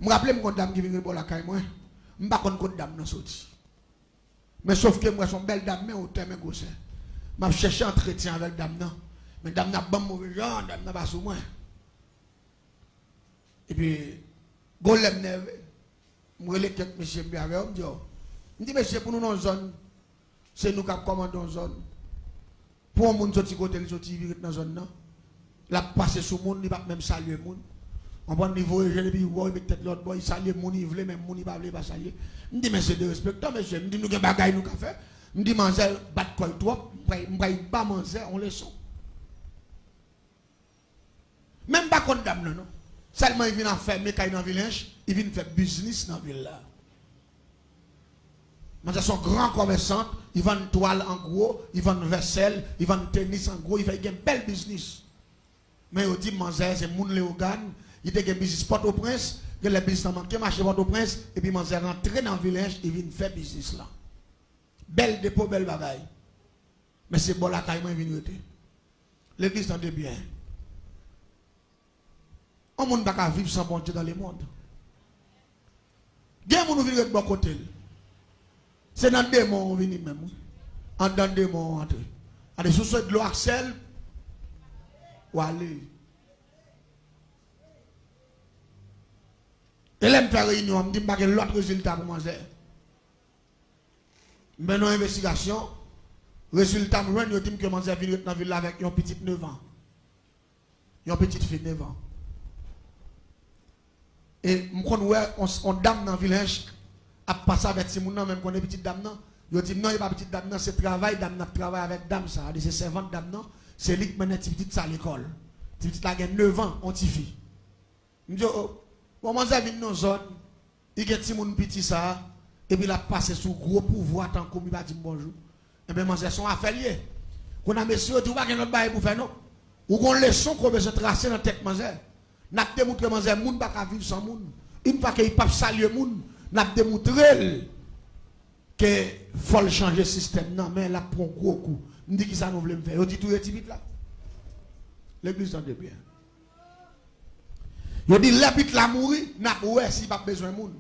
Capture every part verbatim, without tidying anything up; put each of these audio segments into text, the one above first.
M raple m gon dam ki vin ret bò lakay mwen. M pa konn kot dam nan soti. Men sòf ke m wè se yon bèl dam, men wotè, men gwosè. M ap chèche antretyen avèk dam nan. Men dam nan ap ban m move jan, dam nan pa sou mwen. Epi, gon lè m nève. M rele kèk mesye m vin avè yo, m di yo, m di, "Mesye, pou nou nan yon zòn, se nou k ap kòmande yon zòn. Pou yon moun soti kote l soti, vin ret nan zòn nan, l ap pase sou moun, li p ap menm salye moun. Konprann, li voye je l epi li wè w, li met tèt lòt bò, li salye moun li vle, men moun li pa vle, li pa salye." M di, "Men se derespektan, mesye." M di, "Nou gen bagay nou ka fè." M di, "Manzè bat kò l twòp, m pral, m pral ba manzè yon leson." Men m pa konn dam nan, non. Sèlman li vin ap fèmen kay nan Vilench, li vin fè biznis nan vil la. Manzè se yon gran kòmèsant, li vann twal an gwo, li vann vèsèl, li vann tenis an gwo, li fè, li gen bèl biznis. Men yo di m manzè se moun Leyogàn, li te gen biznis Pòtoprens, genlè biznis lan manke mache Pòtoprens, epi manzè rantre nan Vilench, li vin fè biznis lan. Bèl depo, bèl bagay. Men se bò lakay mwen vin rete. Legliz, tande byen. Yon moun pa ka viv san Bondye dans le monde. Gen moun ou vin ret bò kote l. Se nan demon ou vini menm, wi. Anndan demon ou antre. Gade, si w sot dlo ak sèl, w ale. E lè m fè reyinyon an, m di m pa gen lòt rezilta pou manzè. M mennen yon envestigasyon. Rezilta m jwenn, yo di m ke manzè vin ret nan vil la avèk yon pitit nèf an. Yon pitit fi nèf an. E m konn wè yon, yon dam nan Vilench ap pase avèk timoun nan, men m konnen pitit dam nan. Yo di m non, e pa pitit dam nan, se travay dam nan ap travay avèk dam sa a, li se sèvant dam nan, se li k mennen ti pitit sa lekòl. Ti pitit la gen nèf an, yon tifi. M di yo, "Oh, bon, manzè vin nan zòn, li gen timoun piti sa a, epi l ap pase sou gwo pouvwa tankou m, li pa di m bonjou." Enben, manzè se yon afè l ye. Kounye a, mesye yo di, "Ou pa gen lòt bagay pou fè, non. Ou gon leson ke w bezwen trase nan tèt manzè." N ap demoutre manzè moun pa ka viv san moun. Yon fwa ke li p ap salye moun, n ap demoutre l ke fò l chanje sistèm nan, men l ap pran gwo kou. M di, "Kisa nou vle m fè?" Yo di, "Touye ti pitit la." Legliz, tande byen. Yo di, "Lè pitit la mouri, n ap wè si l p ap bezwen moun.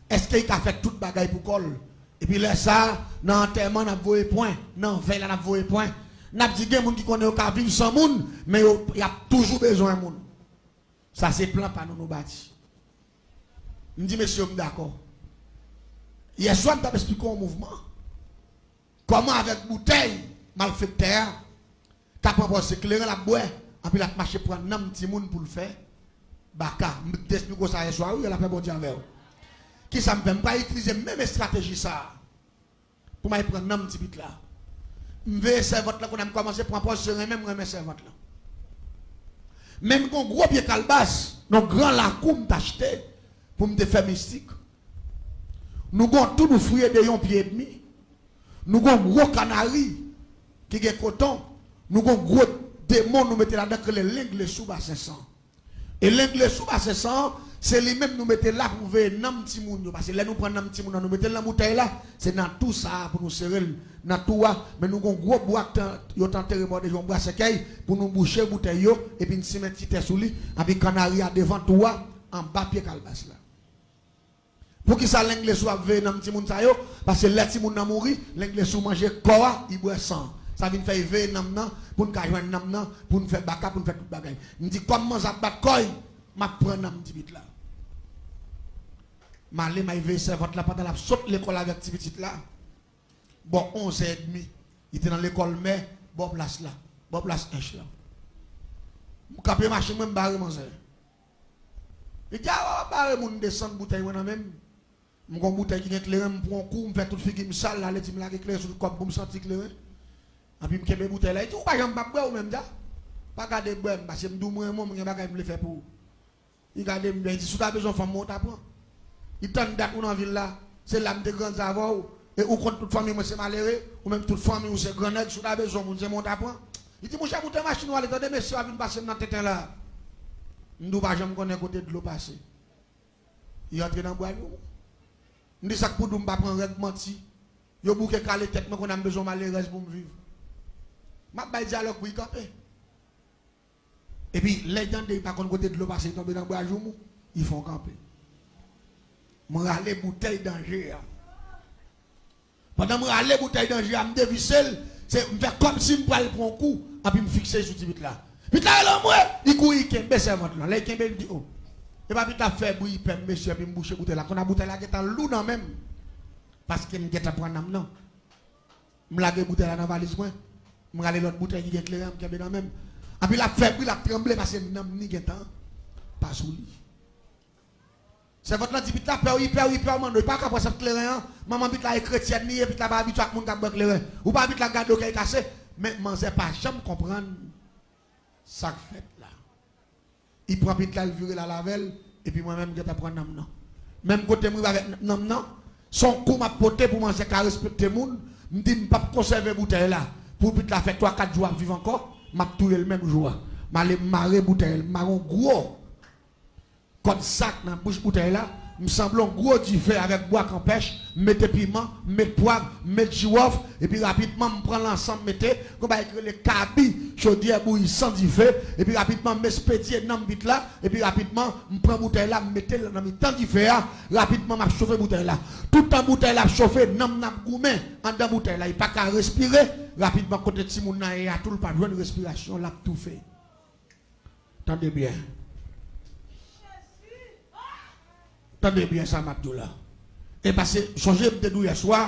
Èske li ka fè tout bagay pou kò l?" Epi lè sa a, nan antèman, n ap voye pwen. Nan vèy la, n ap voye pwen. N ap di, "Gen moun ki konnen yo ka viv san moun, men yo, y ap toujou bezwen moun." Sa se plan pa nou nou bati. M di, "Mesye, m dakò." Yèswa, m t ap esplike yon mouvman. Kòman avèk boutèy malfektè a ka pran pòz se kleren l ap bwè, anpi l ap mache pran nanm timoun pou l fè baka. M te esplike w sa yèswa, wi, lapè Bondye avè w. Kisa m fè? M pral itilize menm estrateji sa a pou m al pran nanm ti pitit la. M veye sèvant lan, kounye a m kòmanse pran pòz se renmen m renmen sèvant lan. Men m gon gwo pye kalbas nan gran lakou m t achte pou m te fè mistik. Nou gon tou nou fouye de yon pye edmi. Nou gon gwo kanari ki gen koton. Nou gon gwo demon nou mete ladan k rele lenglesou basen san. E lenglesou basen san an, se li menm nou mete la pou veye nanm timoun yo. Paske lè nou pran nanm timoun nan, nou mete l nan boutèy la, se nan tou sa a pou nou sere l. Nan tou a, men nou gon gwo bwa k tan, yo t antere bò de yon bwa sèkèy pou nou bouche boutèy yo, epi n simen ti tè sou li, anpi kanari a devan tou a, anba pye kalbas la. Poukisa lenglesou ap veye nanm timoun sa yo? Paske lè timoun nan mouri, lenglesou manje kò a, li bwè san an. Sa vin fè l veye nanm nan, pou n ka jwenn nanm nan, pou n fè baka, pou n fè tout bagay. M di, kòm manzè ap bat kò l, m ap pran nanm ti pitit la. M ale, m al veye sèvant la pandan l ap sot lekòl avèk ti pitit la. Bò onzè edmi, li te nan lekòl mè, bò plas la, bò plas Ench lan. M kanpe machin mwen, m bare manzè. Li di, "A, w ap bare moun, desann boutèy mwen nan men m." M gon boutèy ki gen kleren, m pran yon kou, m fè tout figi m sal, l ale di m lage kleren sou tout kò m pou m santi kleren. Anpi m kenbe boutèy la, li di, "Ou pa janm p ap bwè ou menm, dja. Pa gade bwè m, paske m di w m renmen w, m gen bagay m vle fè pou ou." Li gade m byen, li di, "Si w ta bezwen yon fanm, mwen w ta pran. Li tann dat ou nan vil la, se la m te grandi avè w, e ou konn tout fanmi mwen se malere, ou menm tout fanmi w se gran nèg, si w ta bezwen yon moun, se mwen w ta pran." Li di, "Monchè, moute machin ou ale, tande mesye a vin pase m nan tenten la." M di, "W pa janm konnen kote dlo pase." Li antre nan bwa joumou. M di, "Sa k pou di w m pa pran règ manti? Yo bouke kale tèt mwen, kounye a m bezwen malerèz pou m viv." M ap bay dyalòg pou li kanpe. Epi, lè l tande li pa konn kote dlo pase, li tonbe nan bwa joumou, li fè yon kanpe. M rale boutèy danje a. Pandan m rale boutèy danje a, m devise l, se, m fè kòmsi m pral pran yon kou, anpi m fikse l sou ti pit la. Pit la rele anmwe, li kouri kenbe sèvant lan. Lè l kenbe, li di, o. Epa pit la fè bri pè m, mesye, epi m bouche boutèy la. Kounye a boutèy la gentan lou nan men m. Paske m gentan pran nanm nan. M lage boutèy la nan valiz mwen. M rale lòt boutèy ki gen kleren an, m kenbe nan men m. Anpi l ap fè bri, l ap tranble paske nanm ni gentan pa sou li. Sèvant lan di pit la, pè w, pè w, pè w, manno, li pa ka pran sant kleren an. Manman pit la e kretyèn li ye, pit la pa abitye ak moun k ap bwè kleren. Ou pa pit la gade w kè l kase, men manzè pa janm konprann sa k fèt la. Li pran pit la, l vire l al avè l, epi mwen menm m gentan pran nanm nan. Menm kote m rive avèk nanm nan, se yon kou m ap pote pou manzè ka respekte moun. M di m p ap konsève boutèy la. Pou pit la fè twa kat jou ap viv ankò, m ap touye l menm jou a. M ale m mare boutèy la, m mare yon gwo kòd sak nan bouch boutèy la, m sanble yon gwo dife avèk bwa kanpèch, m mete piman, m met pwav, m met jiwòf, epi rapidman m pran lansan m mete, gon bagay ki rele kabi, chodyè bouyisan dife, epi rapidman m espedye nanm pit la, epi rapidman m pran boutèy la, m mete l nan mitan dife a, rapidman m ap chofe boutèy la. Toutan boutèy la ap chofe, nanm nan ap goumen anndan boutèy la, li pa ka respire, rapidman kote timoun nan ye a tou, l pa jwenn respirasyon, l ap toufe. Tande byen. Tande byen sa m ap di w la. E pase, sonje m te di w yè swa,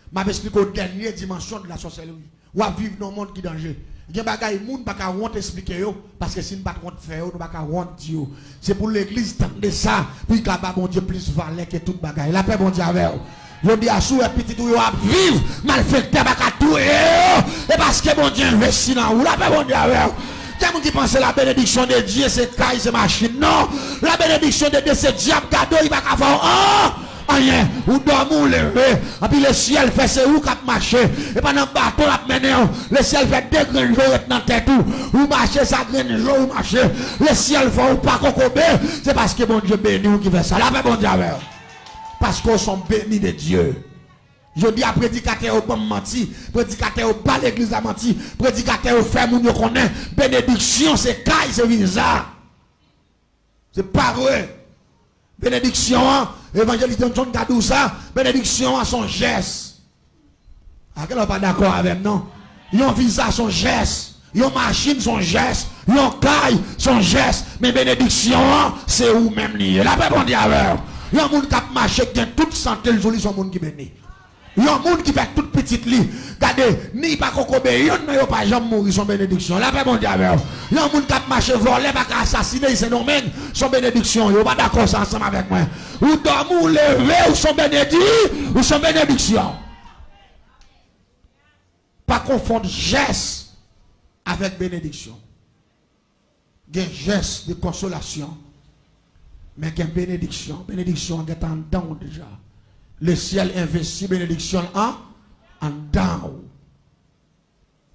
m ap esplike w dènye dimansyon de la sòsèlri. W ap viv nan yon mond ki danje. Gen bagay moun pa ka wont esplike yo, paske si n pa t wont fè yo, nou pa ka wont di yo. Se pou legliz tande sa, pou l ka ba Bondye plis valè ke tout bagay. Lapè Bondye avè w. Jodi a, si w wè pitit ou yo ap viv, malfektè pa ka touye yo. E paske Bondye envesti nan ou. Lapè Bondye avè w. Gen moun ki panse la bénédiction de Dieu se kay, se machin. Non. La bénédiction de Dieu se dyab gade w, li pa ka fè w an, anyen. Ou dòmi, ou leve. Anpi lesyèl fè se ou k ap mache. E pandan bato l ap mennen w, lesyèl fè de grenn je w ret nan tèt ou. Ou mache, sa grenn je w mache. Lesyèl fè w pa kokobe. Se paske Bondye beni w ki fè sa. Lapè Bondye avè w. Paske w se yon beni de Dye. Jodi a, predikatè yo ban m manti, predikatè yo ba legliz la manti, predikatè yo fè moun yo konnen benediksyon se kay, se viza. Se pa vre. Benediksyon an, Evanjelis Johnson ka di w sa, benediksyon an se yon jès. A, gen lè w pa dakò avè m, non? Yon viza se yon jès. Yon machin se yon jès. Yon kay se yon jès. Men benediksyon an, se ou menm li ye. Lapè Bondye avè w. Yon moun k ap mache, k gen tout sante l sou li, se yon moun ki beni. Yon moun ki fè tout pitit li. Gade, ni pa kokobe, yonn nan yo pa janm mouri, se yon benediksyon. Lapè Bondye avè w. Yon moun k ap mache, vòlè pa ka asasine l, Sendomeng, se yon benediksyon. Yo pa dakò sa ansanm avèk mwen. Ou dòmi, ou leve, ou se yon benedi, ou se yon benediksyon. Pa konfonn jès avèk benediksyon. Gen jès de konsolasyon, men gen benediksyon. Benediksyon an gentan anndan w deja. Lesyèl envesti benediksyon an anndan w.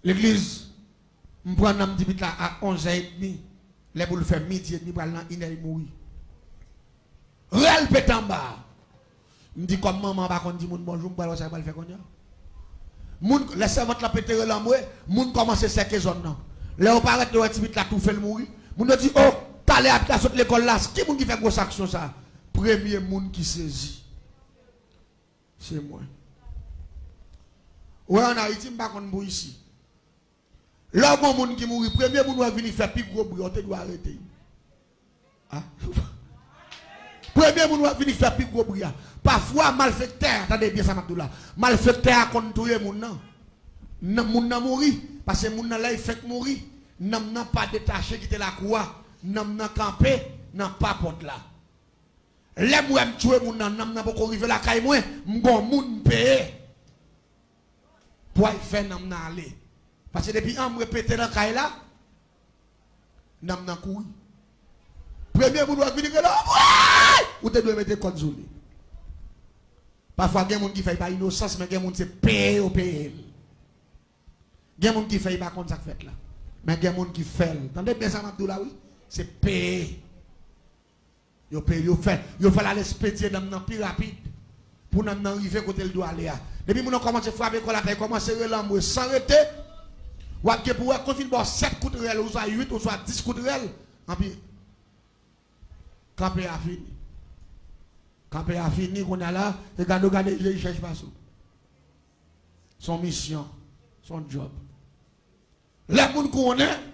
Legliz, m pran nanm ti pit la a onz è edmi. Lè pou l fè midi edmi, pral nan inè, li mouri. Rèl pete anba. M di kòm manman an pa konn di moun bonjou, m pral wè sa yo pral fè kounye a. Moun, lè sèvant lan pete rèl anmwe, moun kòmanse sèke zòn nan. Lè yo parèt, yo wè ti pit la toufe, l mouri. Moun yo di, o, talè a pit la sot lekòl la, ki moun ki fè gwo sanksyon sa? Premye moun ki sezi, se mwen. Ou wè, ann Ayiti, m pa konn pou isi. Lè w gen yon moun ki mouri, premye moun w ap vini fè pi gwo bri a, ou te dwe arete l. A. Premye moun w ap vini fè pi gwo bri a. Pafwa, malfektè a, tande byen sa m ap di w la, malfektè a konn touye moun nan. Nan moun nan mouri, paske moun nan, lè l fenk mouri, nanm nan pa detache kite lakou a, nanm nan kanpe nan pa pòt la. Lè m wè m tchwe moun nan, nanm nan poko rive lakay mwen, m gon moun m peye pou al fè nanm nan ale. Paske depi anmwe pete nan kay la, nanm nan kouri. Premye moun w ap vini rele, anmwe! Ou te dwe mete kòd sou li. Pafwa gen moun ki fè l pa inosans, men gen moun se peye yo peye l. Gen moun ki fè l pa konn sa k fèt la. Men gen moun ki fè l. Tande byen sa m ap di w la, wi. Se peye. Yo peye, yo fè, yo fè l al espedye nanm nan pi rapid. Pou nanm nan rive kote l dwe ale a. Depi moun nan kòmanse frape kò l atè, kòmanse rele anmwe san rete, w ap gen pou wè, kou fin ba w sèt kout rèl, oswa uit, oswa dis kout rèl, anpi kanpe a fini. Kanpe a fini, kounye a la, e gade w gade je, chèch pa sou. Se yon misyon, se yon djòb. Lè moun konnen,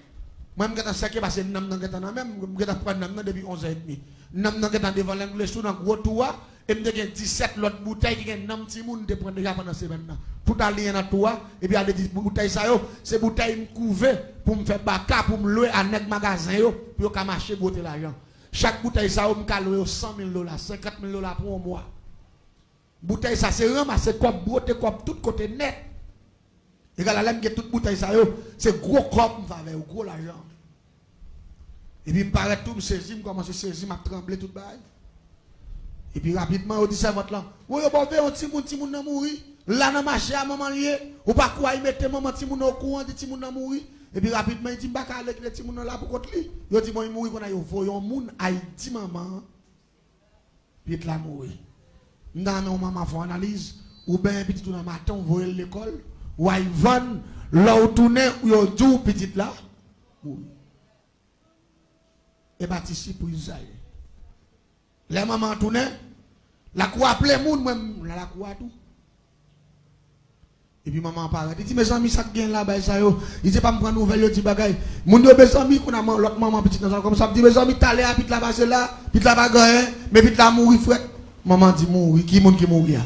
mwen m gentan sèke pase nanm nan gentan nan men m, m gentan pran nanm nan depi onz è edmi. Nanm nan gentan devan Langlesou nan gwo tou a, e m te gen disèt lòt boutèy ki gen nanm timoun m te pran deja pandan semèn nan. Tout aliyen nan tou a, epi al di boutèy sa yo, se boutèy m kouve pou m fè baka pou m lwe a nèg magazen yo, pou yo ka mache bwote lajan. Chak boutèy sa yo, m ka lwe yo san mil dola, senkant mil dola pou yon mwa. Boutèy sa se ranmase kòb, bwote kòb tout kote nèt. Egal a lè m gen tout boutèy sa yo, se gwo kòb m fè avè yo, gwo lajan. Epi m parèt tou, m sezi, m kòmanse sezi, m ap tranble tout bagay. Epi rapidman, yo di sèvant lan, "Woy, yo ba w veye yon timoun, timoun nan mouri. La nan mache a, manman l ye. Ou pa kwè, mete manman timoun nan okouran, di timoun nan mouri." Epi rapidman, li di, "M pa ka ale kite timoun nan la pou kont li." Yo di, "Bon, li mouri kounye a." Yo voye yon moun al di manman an, "Pitit la mouri." M ta renmen yon manman fè yon analiz. Ou benyen pitit ou nan maten, ou voye l lekòl, ou al vann, lè w tounen, ou yo di w pitit la mouri. E pa ti sipriz sa ye. Lè manman an tounen, lakou a plen moun, mwen m nan lakou a tou. Epi manman an parèt. Li di, "Mezanmi, sa k gen la, bay sa yo?" Li di, "Pa m pran nouvèl, yo di bagay." Moun yo, mezanmi, kounye a man-, lòt manman pitit nan sa kòmsi ap di, "Mezanmi, talè a pitit la pase la, pitit la pa gen anyen, men pitit la mouri frèt." Manman di, "Mouri? Ki moun ki mouri a?"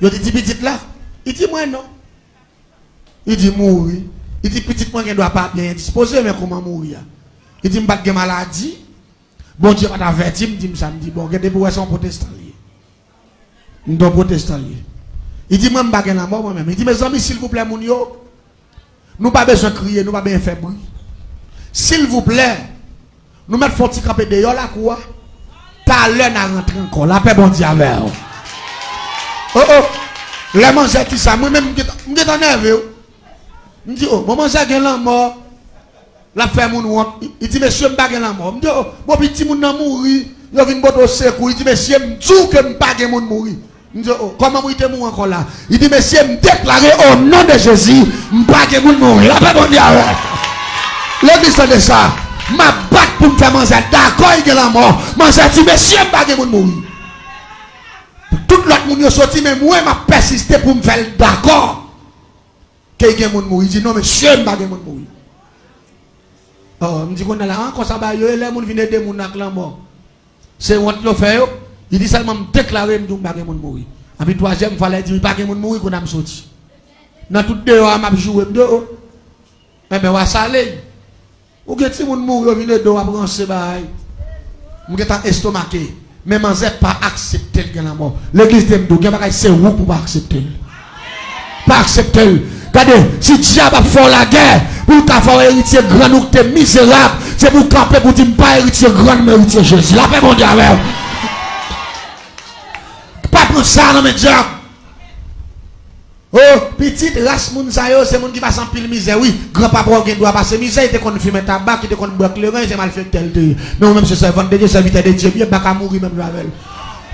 Yo di, "Di pitit la." Li di, "Mwen non." Li di, "Mouri." Li di, "Pitit mwen gen dwa pa byen endispoze, men kòman mouri a?" Li di, "M pa t gen maladi. Bondye pa t avèti m, di m sa." M di, "Bon, gen depi w wè se yon pwotestan l ye." M di, "Yon pwotestan l ye." Li di, "Mwen, m pa gen lanmò, mwen menm." Li di, "Mezanmi, silvouplè, moun yo, nou pa bezwen kriye, nou pa bezwen fè bri. Silvouplè, nou mèt fè yon ti kanpe deyò lakou a. Talè n a rantre ankò. Lapè Bondye avè w." O, o. Lè manzè di sa, mwen menm, m gentan, m gentan nève, wi. M di, "O, bon, manzè gen lanmò. L ap fè moun wont." Li, li di, "Mesye, m pa gen lanmò." M di, "O, bon, pi timoun nan mouri. Yo vin pote w sekou." Li di, "Mesye, m di w ke m pa gen moun mouri." M di, "O, kòman moun te mouri ankò la?" Li di, "Mesye, m deklare o non de Jezi, m pa gen moun mouri." Lapè Bondye avè w. Legliz, tande sa. M ap bat pou m fè manzè dakò li gen lanmò. Manzè di, "Mesye, m pa gen moun mouri." Tout lòt moun yo soti, men mwen, m ap pèsiste pou m fè l dakò ke gen moun mouri. Li di, "Non, mesye, m pa gen moun mouri." O, m di, "Kounye a la, an, konsa bagay yo ye, lè moun vin ede moun ak lanmò, se wont yo fè yo?" Li di, "Sèlman m deklare, m di w m pa gen moun mouri." Anpi twazyèm fwa, lè li di m pa gen moun mouri, kounye a m soti. Nan tout deyò a, m ap joure, m di, "O, o." Enben, w a sale. Ou gen timoun mouri, yo vin ede w ap ranse bagay. M gentan estomake. Men manzè pa aksepte l gen lanmò. Legliz de m di w, gen bagay se ou pou pa aksepte l. Pa aksepte l. Gade, si dyab ap fè w lagè, pou l ka fè w eritye grann ou ki te mizerab, se pou w kanpe pou w di, "M pa eritye grann, m eritye Jezi." Lapè Bondye avè w. Pa pran sa nan men dyab. O, pitit, ras moun sa yo, se moun ki pase anpil mizè, wi. Granpapa w gen dwa pase mizè, li te konn fimen tabak, li te konn bwè kleren, se malfektè l te ye. Men ou menm se sèvant de Dye, sèvitè de Dye m ye, m pa ka mouri menm jan avè l.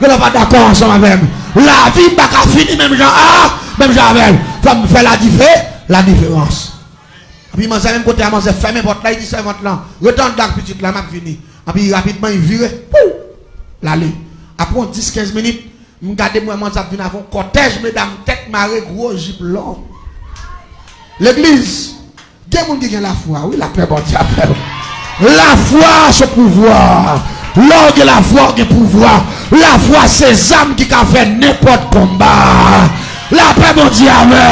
Granpapa dakò ansanm avè m. Lavi m pa ka fini menm jan, a, menm jan avè l. Fò m fè ladife-, ladiferans. Epi manzè menm kote a, manzè fèmen pòt la, li di sèvant lan, "Rete anndan ak pitit la, m ap vini." Epi rapidman, li vire, pou l ale. Apre yon dis kenz minit, m gade m wè manzè ap vin avè yon kòtèj medam tèt mare, gwo jip long. Legliz, gen moun ki gen lafwa, wi, lapè Bondye avè w. Lafwa se pouvwa. Lè w gen lafwa, w gen pouvwa. Lafwa se zam ki ka fè nenpòt konba. Lapè Bondye avè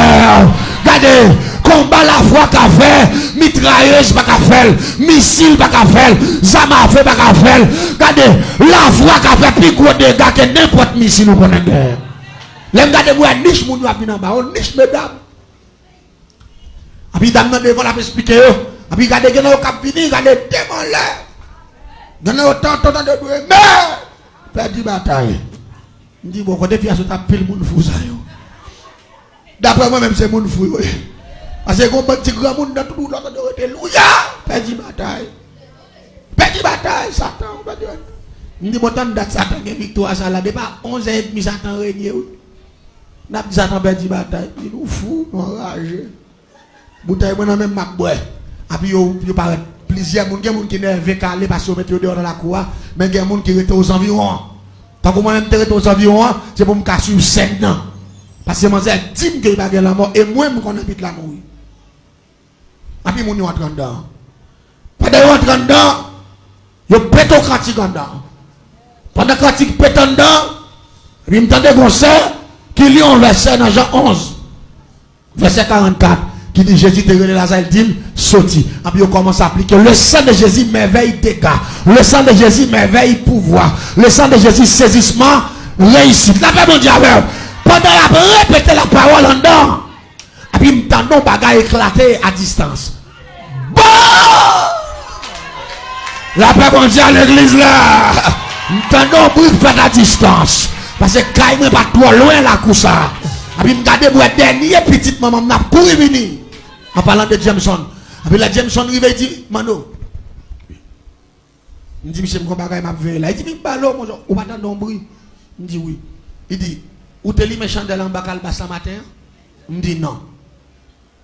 w. Gade, konba lafwa ka fè, mitrayèz pa ka fè l, misil pa ka fè l, zam afe pa ka fè l. Gade, lafwa ka fè pi gwo dega ke nenpòt misil ou konnen genyen. Lè m gade m wè nich moun yo ap vin anba yo, nich medam. Epi dam nan devan l ap esplike yo. Epi gade gen nan yo k ap vini, gade de m anlè. Gen nan yo tanto tande dwe men pèdi batay. M di, "Bon, kote fi a sot ap pil moun fou sa yo?" Daprè mwen menm, se moun fou yo ye. Paske gon bann ti granmoun nan tout wout la, yo rete louya, pèdi batay. Pèdi batay, Satan, pèdi batay. M di, "Bon, tann dat Satan gen viktwa sa la, depi a onz è edmi Satan renye, wi." N ap di Satan pèdi batay, m di, "Nou fou, nou anraje." Boutèy mwen nan men m, m ap bwè. Epi yo, yo parèt plizyè moun. Gen moun ki nève, kale, paske yo mete yo deyò nan lakou a. Men gen moun ki rete ozanviwon an. Tankou mwen menm te rete ozaviwon an, se pou m ka swiv sèn nan. Paske manzè di m ke li pa gen lanmò, e mwen m konn anpit la mouri. Anpil moun yo antre anndan. Pandan yo antre anndan, yo pete yon kantik anndan. Pandan kantik pete anndan, epi m tande gon sè ki li yon vèsè nan Jan onz. Vèsè karannkat, ki di Jezi te rele Laza, li di l, "Soti." Epi yo kòmanse aplike, "Le sang de Jésus, merveille, dégâts. Le sang de Jésus, merveille, pouvoir. Le sang de Jésus, saisissement, réussite." Lapè Bondye avè w. Pandan y ap repete lapawòl anndan, epi m tande yon bagay eklate a distans. Bon! Lapè Bondye a legliz la. M tande yon bri k fèt a distans. Paske kay mwen pa t twò lwen lakou sa. Epi m gade m wè dènye pitit manman m nan ap kouri vini. An palan de Jameson. Epi lè Jameson rive, li di, "Mano." M di, "Misye, m gon bagay m ap veye la." Li di, "Men balo, monchè, ou pa tande yon bri?" M di, "Wi." Li di, "Ou te limen chandèl anba kalbas la maten an?" M di, "Non."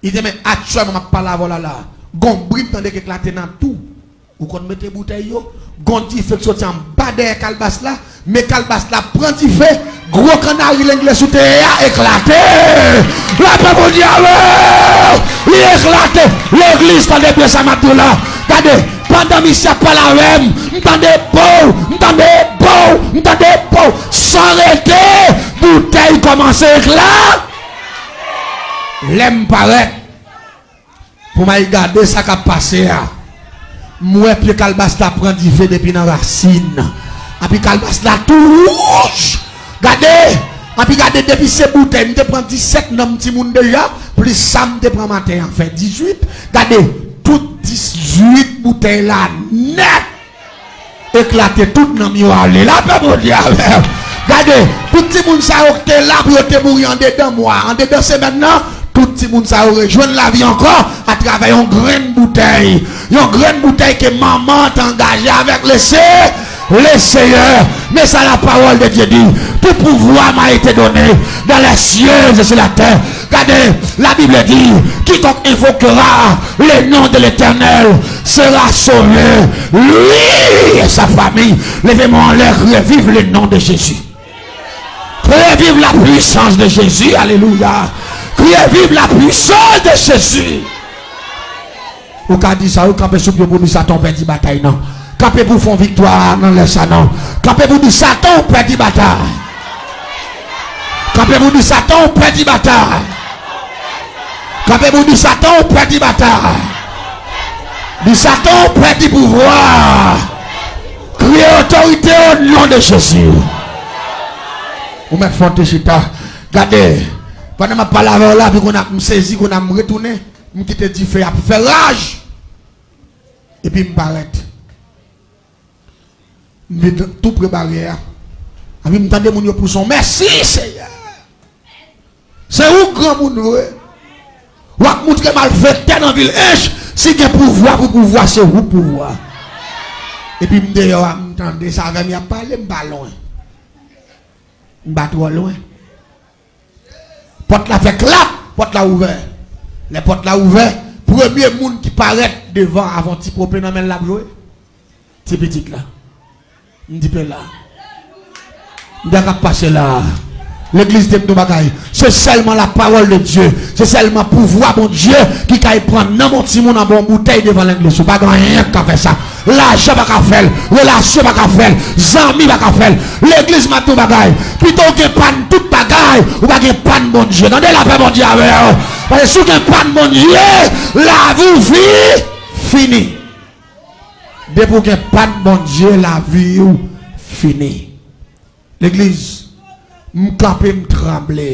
Li di, "Men aktyèlman m ap pale avè w la la, gon bri m tande k eklate nan tou. Ou konn mete boutèy yo? Gon dife k soti anba dèyè kalbas la, men kalbas la pran dife, gwo kannari lenglesou te ye a eklate." Lapè Bondye avè w! Li eklate! Legliz, tande byen sa m ap di w la. Gade, pandan misye ap pale avè m, m tande pow, m tande pow, m tande pow. San rete, boutèy kòmanse eklate. Lè m parèt, pou m al gade sa k ap pase a, m wè pye kalbas la pran dife depi nan rasin. Epi kalbas la tou wouj. Gade! Epi gade, depi se boutèy, m te pran disèt nanm timoun deja, plis sa m te pran maten an, fè dizuit. Gade, tout dizuit boutèy la nèt eklate, tout nanm yo ale. Lapè Bondye avè w. Gade, tout timoun sa yo ki te la pou yo te mouri andedan mwa, andedan semèn nan, tout timoun sa yo rejwenn lavi ankò atravè yon grenn boutèy. Yon grenn boutèy ke manman an te angaje avèk lese, le Seyè. Men sa la parole de Dieu dit, tout pouvoir m'a été donné dans les cieux et sur la terre. Gade, la Bible dit, quiconque invoquera le nom de l'Éternel sera sauvé. Lui et sa famille. Leve men w anlè, kriye viv le nom de Jésus. Kriye viv la puissance de Jésus. Alelouya. Kriye viv la puissance de Jésus. Ou ka di sa, ou kanpe sou pye pou di Satan ou pèdi batay nan. Kanpe pou fè yon viktwa nan lè sa non. Kanpe pou di Satan ou pèdi batay. Kanpe pou di Satan ou pèdi batay. Kanpe pou di Satan ou pèdi batay. Di Satan ou pèdi pouvwa. Kriye otorite o non de Jezi. Ou mèt fè w te chita. Gade, pandan m ap pale avè w la, epi kounye a m sezi, kounye a m retounen, m kite dife ap fè raj. Epi m parèt. M vin tou pre baryè a. Epi m tande moun yo pouse yon mèsi, Seyè. Se ou k granmoun vre. W ap moutre malfektè nan vil Ench, si gen pouvwa pou pouvwa, se ou k pouvwa. Epi m deyò a, m tande sa avè m y ap pale, m pa lwen. M pa twò lwen. Pòt la fè klap, pòt la ouvè. Lè pòt la ouvè, premye moun ki parèt devan avè yon ti pope nan men l l ap jwe. Ti pitit la. M di pe la. M di a k ap pase la. Legliz, te m di yon bagay. Se sèlman la parole de Dieu, se sèlman pouvwa Bondye ki kay pran nanm yon timoun anba yon boutèy devan legliz. Ou pa gen anyen k ka fè sa. Lajan pa ka fè l. Relasyon pa ka fè l. Zanmi pa ka fè l. Legliz, m ap di yon bagay. Pito w gen pann tout bagay, ou pa gen pann Bondye. Tande, lapè Bondye avè w. Paske si w gen pann Bondye, lavi w fi, fini. Depi w gen pann Bondye, lavi w fini. Legliz, m kanpe, m tranble.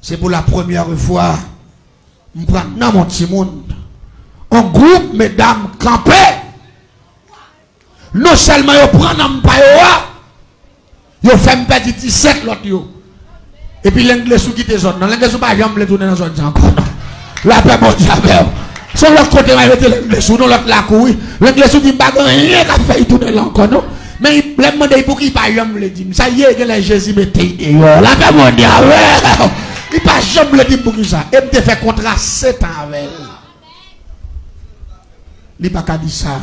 Se pou la premyè fwa, m pran nanm yon timoun. Yon gwoup medam kanpe. Non sèlman yo pran nanm pa yo a, yo fè m pèdi disèt lòt yo. Epi Lenglesou kite zòn nan. Lenglesou pa janm vle tounen nan zòn sa ankò non. Lapè Bondye avè w. Se yon lòt kote m al mete Lenglesou, nan lòt lakou wi. Lenglesou di m pa gen anyen k ap fè l tounen la ankò non. Men lè m mande l pouki, li pa janm vle di m. Sa l ye, genlè Jezi mete l deyò. Lapè Bondye avè w. Li pa janm vle di m poukisa. E m te fè kontra sèt an avè l. Li pa ka di sa.